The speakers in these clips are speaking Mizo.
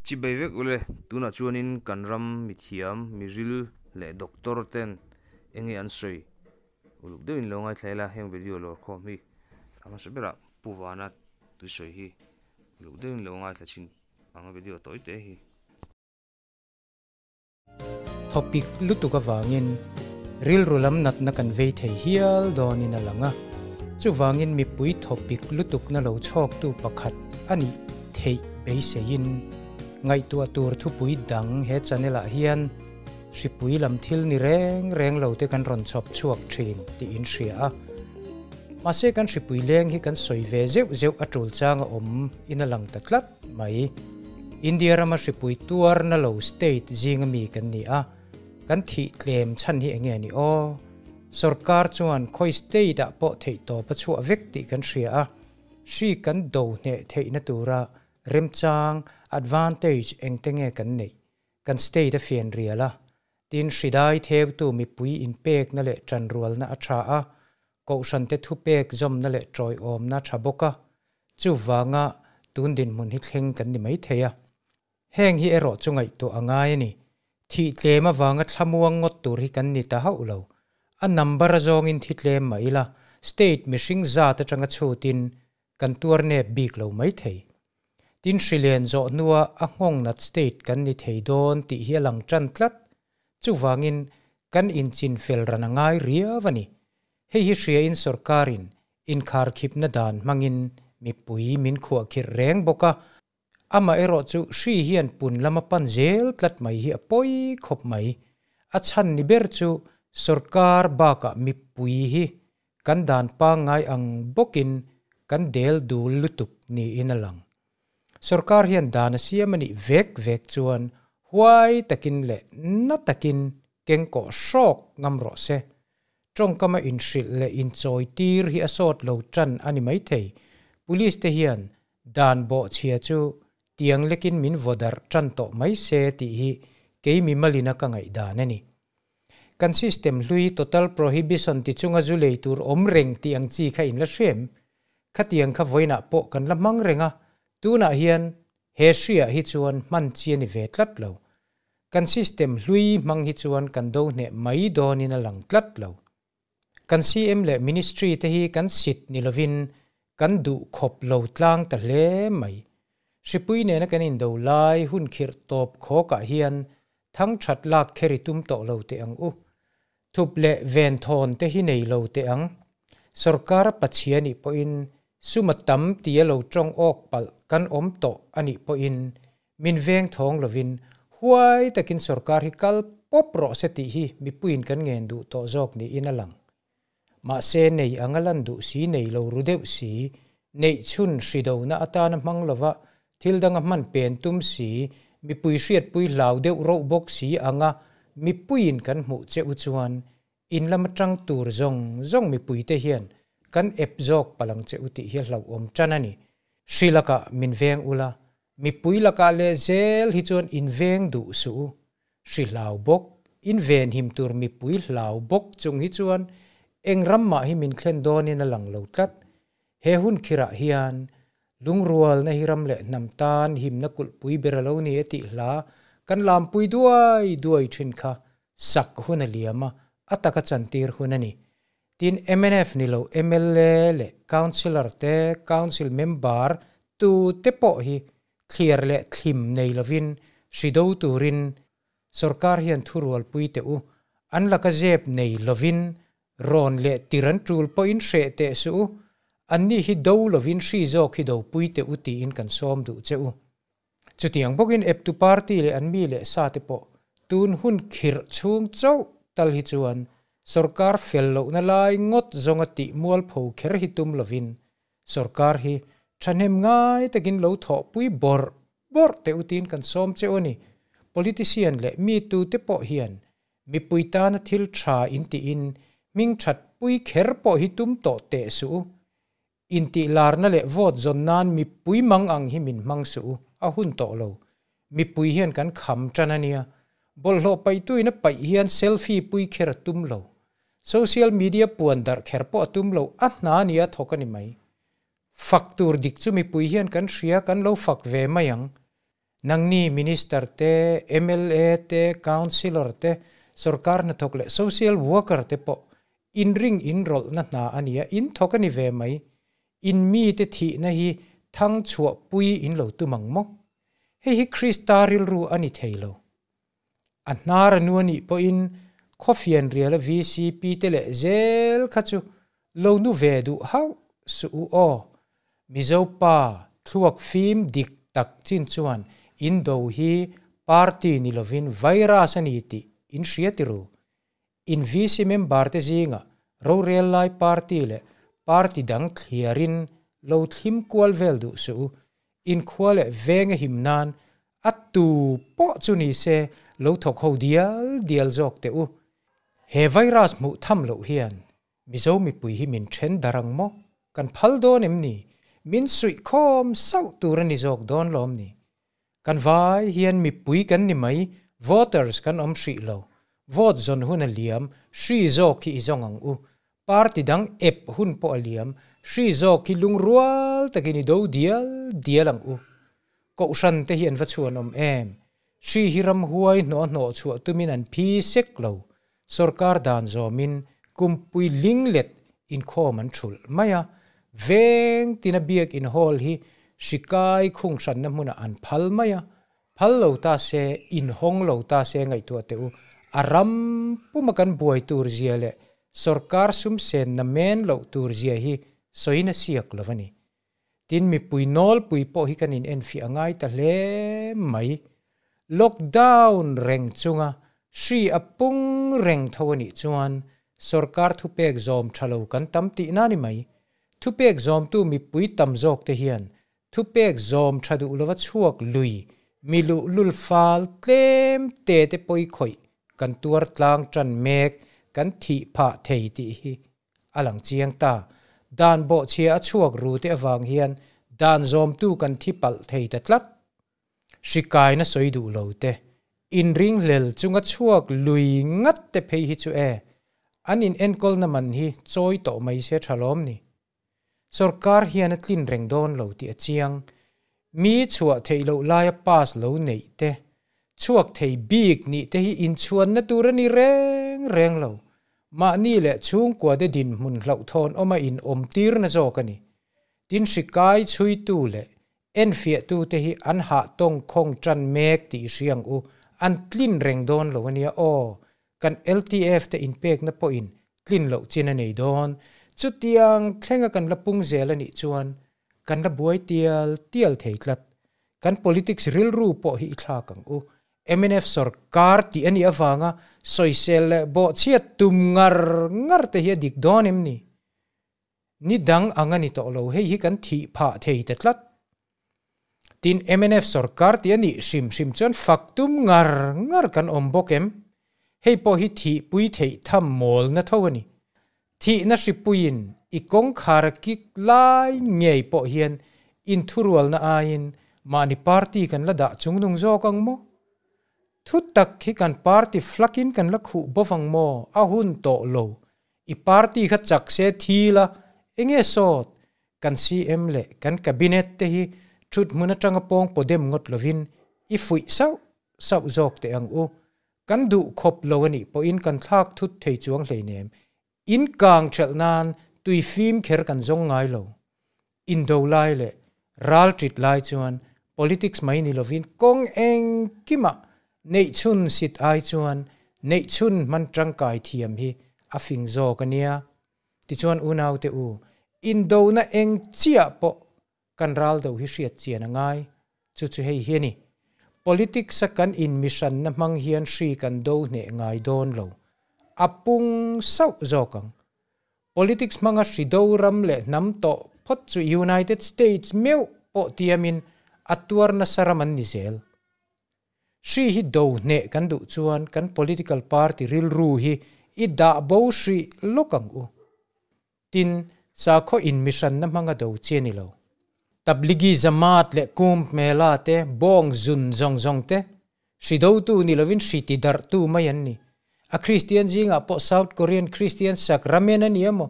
Chibai vek ule, tunah chuanin kan ram mithiam, miril leh doctor ten enge an sawi uluk deuhin lo ngaithla ila heng video lawr khawm hi a hmasa berah Pu Vana thusawi hi uluk deuhin lo ngaithla thin ang video tawi te hi. Thawpik lutuk avangin rilru lam natna kan vei thei hial dawnin a lang a, chuvangin mipui thawpik lutukna lo chhawktu pakhat a nih theih beiseiin ngaihtuah tur thupui dang he channel ah hian hripui lam thil ni reng reng lo te kan rawn chhawp chhuak thin tih in hria a. Mahse kan hripui leng hi kan sawi ve zeuh zeuh a tul chang a awm in a lang ta tlat. mai. India rama hripui tuarna lo state zinga mi kan ni a, kan thih tlem chhan hi enge ni aw? Sorkar chuan khawi state ah pawh theih tawp a chhuah vek tih kan hria a, hri kan do hneh theihna tura remchang, advantage, engte nge kan neih? Kan state a fian rial a, tin hridai theutu mipui inpekna leh tanrualna a tha a, kohhrante thupek zawmna leh tawiawmna a tha bawk a, chuvanga tun dinhmun hi thleng kan ni maithei a. Heng hi erawh chu ngaihtuah a ngai a ni. Thih tlem avanga thlamuang ngawt tur hi kan ni ta hauh lo. A number a zawngin thi tlem mah ila, state mihring zat atanga chhutin kan tuar nep bik lo maithei. Tin hrilen zawh hnua a nghawng nat state kan ni thei dawn tih hi a lang tan tlat. Chuvangin kan inchin fel ran a ngai riau a ni. Hei hi hriain sorkarin inkharkhipna dan hmangin mipui min khuahkhirh reng bawk a. Amaherawh chu hri hian pun lama pan zel tlat mai hi a pawi khawp mai. A chhan ni ber chu sorkar bakah mipui hi Kan dan pangngai ang bawkin kan del dul lutuk niin a lang. Sorkar hian dan a siam a nih vek vek chuan huai takin leh na takin keng kawh hrawk ngam rawh se. Tawngkama inhrilh leh inchawi tir hi a sawt lo tan a ni maithei. Police te hian dan bawhchhia chu tiang lekin min vaw darh tan tawh mai se tih hi kei mimalina ka ngaihdan a ni. Kan system hlui total prohibition ti chunga zu lei tur awm reng tih ang chi kha in la hrem. Khatiang kha vawiinah pawh kan la hmang reng a, tunah hian he hriah hi chuan hman chi a ni ve tlat lo. Kan system hlui hmang hi chuan kan do hneh mai dawnin a lang tlat lo. Kan CM leh Ministry te hi kan sit ni lovin kan duh khawp lo tlang ta hle mai. Hripui nena kan indo lai hun khirh tawp khawkah hian thang that lak kher i tum tawh lo teh ang u. Thup leh ven thawn te hi nei lo teh ang. Sorkar Pathian nih pawhin sum a tam tia lo tawng awk palh kan awm tawh a nih pawhin Min veng thawng lovin huai takin sorkar hi kal pawp rawh se tih hi mipuiin kan ngen duh tawh zawk niin a lang. Mahse nei anga lan duh si nei lo ru deuh si, neih chhun hri dona atana hmang lova thil danga hman pen tum si, mipui hriatpui hlau deuh roh bawk si anga mipuiin kan hmuh che u chuan in lama tang tur zawng zawng mipuite hian kan ep zawk palang che u tih hi a hlauhawm tan a ni. Hri lakah min veng ula, Mipui lakah leh zel hi chuan in veng duh suh u. Hri hlau bawk, in venhim tur mipui hlau bawk chung hi chuan eng ram mah hi min thlen dawnin a lang lo tlat. He hun khirah hian lungrualna hi ram leh hnam tan himna kulhpui ber a lo ni e tih hla kan lampui duai duai thin kha sak hun a liam a, a taka chantir hun a ni. Tin, mnf ni lo mla leh Councillor te, Council member tu te pawh hi thliar leh thlim nei lovin hri do turin sorkar hian thurualpui teh u, an laka zep nei lovin rawn leh tir an tul pawhin hreh teh suh u, anni hi do lovin hri zawk hi dopui teh u tiin kan sawm duh che u. Chutiang bawkin eptu party leh an mi leh sa te pawh tun hun khirh chhung chauh tal hi chuan sorkar fel lohna lai ngawt zawnga tih mualpho kher hi tum lovin sorkar hi thahnem ngai takin lo thawhpui bawrh bawrh teh utin kan sawm che u a ni. Politician leh mi tute pawh hian mipui tana thil tha intiin hming thatpui kher pawh hi tum tawh teh suh u. Intih larna leh vote zawn nan mipui mang ang hi min hmang suh u, a hun tawh lo. Mipui hian kan kham tan a nia. Bawlhhlawh paihtuin a paih hian selfie pui kher a tum lo. Social media puan darh kher pawh a tum lo, a hna nia a thawk a ni mai. Fak tur dik chu mipui hian kan hria, kan lo fak ve mai ang. Nangni Minister te, mla te, Councillor te, Sorkar hnathawk leh Social Worker te pawh inring inrawlhna hna a nia, in thawk a ni ve mai. In mite thihna hi thang chhuahpui in lo tum ang maw? Hei hi Krista rilru a ni thei lo. A hnar a nu a nih pawhin khawfianriala vcp te leh zel kha chu lo nu ve duh hauh suh u aw. Mizo pa thluak fim dik tak chin chuan in do hi party ni lovin virus a ni tih in hria ti ru. In VC member te zingah rorel lai party leh party dang thliarin lo thlim kual vel duh suh u. Inkhua leh veng a him nan a tu pawh chu ni se lo thawk ho dial dial zawk teh u. He virus hmuh tham loh hian Mizo mipui hi min then dar ang maw? Kan phal dawn em ni? Min suih khawm sauh tur a ni zawk dawn lawm ni? Kan vai hian mipui kan ni mai, voters kan awm hrih lo. Vote zawn hun a liam, hri zawk hi i zawng ang u. Party dang ep hun pawh a liam, hri zawk hi lungrual takin i do dial dial ang u. Kohhran te hi an va chhuan awm em? Hri hi ramhuai hnawh hnawh chhuah tumin an phi sek lo. Sorkar dan zawmin kumpui linglet inkhawm an thulh mai a, veng tina biak in hall hi hri kai khung hranna hmunah an phal mai a, phal lo ta se, inhawng lo ta se ngaihtuah teh u, a ram puma kan buai tur zia leh sorkar sum senna men loh tur zia hi sawiin a siak lo a ni. Tin, mipui nawlpui pawh hi kan in enfiah a ngai ta hle mai. Lockdown reng chunga hri a pung reng tho a nih chuan sorkar thupek zawm tha lo kan tam tihna ni mai. Thupek zawmtu mipui tam zawk te hian thupek zawm tha duh lova chhuak lui mi luhlul fal tlem te te pawi khawih kan tuar tlang tan mek kan thih phah thei tih hi a lang chiang ta. Dan bawhchhia a chhuak ru te avang hian dan zawmtu kan thi palh thei ta tlat. Hri kaina sawi duh lo te, inringhlel chunga chhuak lui ngat te phei hi chu e, an in enkawlna man hi chawi tawh mai se tha lawm ni. Sorkar hian a tlin reng dawn lo tih a chiang. Mi chhuah theih loh laia pass lo neih te, chhuak thei bik nih te hi inchhuanna tur a ni reng reng lo. Mahni leh chhungkua te dinhmun hlauhthawn awma in awm tirna zawk a ni. Tin hri kai chhuitu leh enfiahtu te hi an hah tawng khawng tan mek tih i hria ang u, an tlin reng dawn lo a nia aw. Kan LTF te inpekna pawhin tlin loh chin a nei dawn. Chutiang thlenga kan la pung zel a nih chuan kan la buai tial tial thei tlat. Kan politics rilru pawh hi i thlak ang u. Mnf sorkar tih a nih avanga sawisel leh bawhchhiat tum ngar ngar te hi a dik dawn em ni? Ni dang ang a ni tawh lo, hei hi kan thih phah thei ta tlat. Tin, mnf sorkar tih a nih hrim hrim chuan fak tum ngar ngar kan awm bawk em? Hei pawh hi thihpui theih tham mawlna tho a ni. Thihna hripuiin i kawngkhar a kik lai ngei pawh hian inthurualna aiin mahni party kan la dah chungnung zawk ang maw? Thu tak hi kan party flakin kan la khuh bawk ang maw? A hun tawh lo. I party kha chak se thi la, enge sawt? Kan CM leh kan Cabinet te hi thut hmun atanga pawng paw dem ngawt lovin i fuih sauh sauh zawk teh ang u. Kan duh khawp lo a nih pawhin kan thlak thut thei chuang hleinem. In kang thelh nan tui fim kher kan zawng ngai lo. Indo lai leh ral tit lai chuan politics mai ni lovin kawng engkimah neihchhun sit ai chuan neihchhun hman tangkai thiam hi a fing zawk a nia. Tichuan unaute u, indona eng chiah pawh kan ral do hi hriat chian a ngai. Chu chu hei hi a ni. Politics a kan inmihranna hmang hian hri kan do hneh ngai dawn lo. A pung sauh zawk ang. Politics hmanga hri do ram leh hnam tawh phawt chu United States meuh pawh tiamin a tuar nasa ram an ni zel. Hri hi do hneh kan duh chuan kan political party rilru hi i dah bo hrih lawk ang u. Tin, sakhaw inmihranna hmanga do chi a ni lo. Tablighi Jamaat leh Kumbh Mela te, bawng zun zawng zawng te, hri dotu ni lovin hri ti darhtu mai an ni. A Kristian zingah pawh South Korean Kristian Sakramen a ni emaw,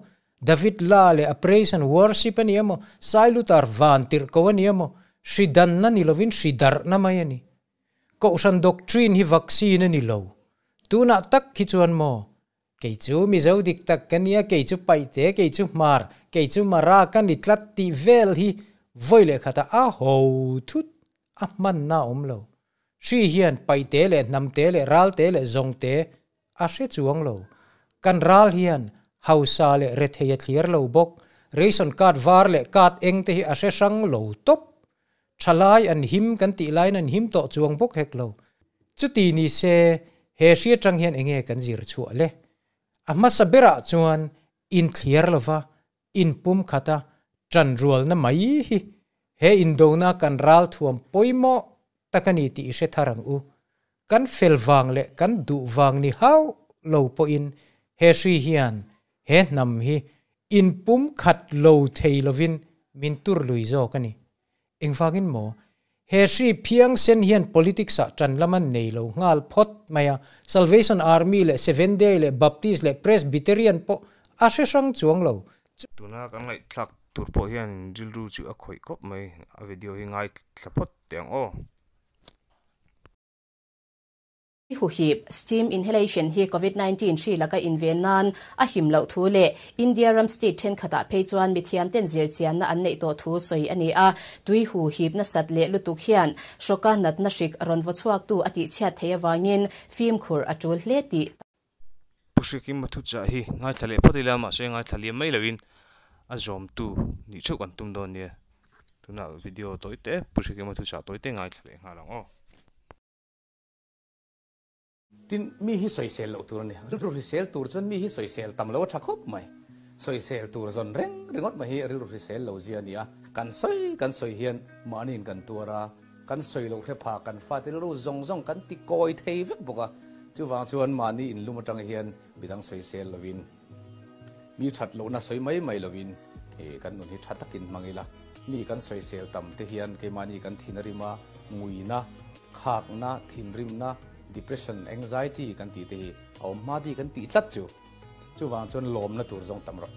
David La leh a Praise and Worship a ni emaw, Sailutar van tirh ko a ni emaw, hri danna ni lovin hri darhna mai a ni. Kohhran doctrine hi vaccine a ni lo. Tunah tak hi chuan maw? Kei chu Mizo dik tak ka nia, kei chu Paihte, kei chu Hmar, kei chu Mara ka ni tlat tih vel hi vawi leh khatah a ho thut a hmanna a awm lo. Hri hian Paihte leh Hnamte leh Ralte leh Zawngte a hre chuang lo. Kan ral hian hausa leh rethei a thliar lo bawk. Ration card var leh card eng te hi a hre hrang lo tawp. Thalai an him kan tih laiin an him tawh chuang bawk hek lo. Chuti ni se he hri atang hian enge kan zir chhuah le? A hmasa berah chuan inthliar lova inpum khata tanrualna mai hi he indona kan ralthuam pawimawh tak a ni tih i hre thar ang u. Kan fel vang leh kan duh vang ni hauh lo pawhin he hri hian he hnam hi inpum khat lo thei lovin min tur lui zawk a ni. Engvangin maw? He hri phiang sen hian politics ah tan lam an nei lo nghal phawt mai a, Salvation Army leh Seventh Day leh Baptist leh Presbyterian pawh a hre hrang chuang lo. Tuna kan ngaihthlak tur pawh hian rilru chu a khawih khawp mai, a video hi ngaithla phawt teh ang aw. Huhip, steam inhalation, hi Covid 19 hri laka inven nan a him loh thu leh India ram state thenkhatah phei chuan mithiamten zirchianna an neih tawh thu sawi a ni a. Tui huhip nasat leh lutuk hian hrawka natna hrik rawn vaw chhuaktu a tihchhiat theih avangin fimkhur a tul hle tih Pu Hriakim a thuchah hi ngaithla leh phawt ila mahse ngaithla liam mai loin a zawmtu nih theuh kan tum dawn nia. Tunah video tawi te Pu Hriakim a thuchah tawi te ngaithla leh nghal ang aw. Tin, mi hi sawisel loh tur a ni. Rilru hrisel tur chuan mi hi sawisel tam lo a tha khawp mai. Sawisel tur zawn reng ringawt mai hi rilru hrisel lo zia a ni a. Kan sawi kan sawi hian mahniin kan tuar a, kan sawi loh hre pha kan fate rilru zawng zawng kan ti kawi thei vek bawk a. Chuvang chuan mahni inlum atang hian midang sawisel lovin, mi that lohna sawi mai mai lovin kan nun hi tha takin hmang ila. Mi kan sawisel tam te hian keimahni kan thin a rim a, nguina, khakna, thinrimna, depression, anxiety kan tih te hi a awm hma bik an tih tlat chu. Chuvang chuan lawmna tur zawng tam rawh.